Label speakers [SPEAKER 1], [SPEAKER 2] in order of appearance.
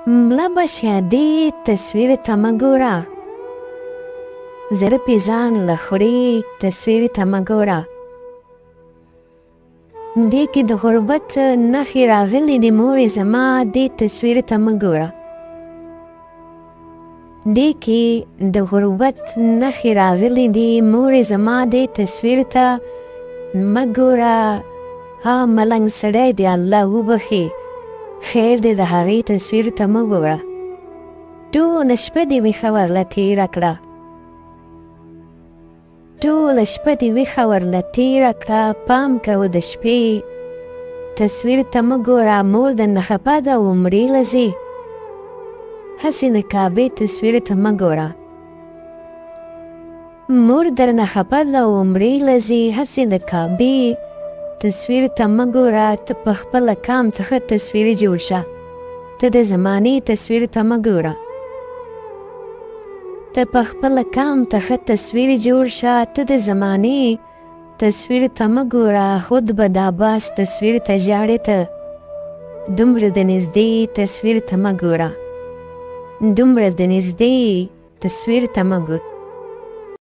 [SPEAKER 1] مړه به شادي تصویر ته مه ګوره، زړه پې ځان له خوري تصویر ته مه ګوره. دې کې د غربت نښې راغلي دي مورې زما دې تصویر ته مه ګوره. دې کې د غربت نښې راغلي دي مورې زما دې تصویر ته مه ګوره. ها ملنګ سړی دی الله وبخښي، خیر دی د هغې تصویر ته مه ګوره. ټوله شپه دې ویښه ورله تېره کړه، ټوله شپه دې ویښه ورله تېره کړه، پام کوه د شپې تصویر ته مه ګوره. مور درنه خپه ده او عمرې له ځې، هسې د کعبې تصویر ته مه ګوره. مور درنه خپه ده او عمرې له ځې، هسې د کعبې تصویر ته مه ګوره. ته په خپله کام ته ښه تصویر جوړ شه، ته د زمانې تصویر ته مه ګوره. ته په خپله کام ته ښه تصویر جوړ شه، ته د زمانې تصویر ته مه ګوره. خود به د عباس تصویر ته ژاړې، ته دومره د نږدې تصویر ته مه ګوره، دومره د نږدې تصویر ته مه ګوره.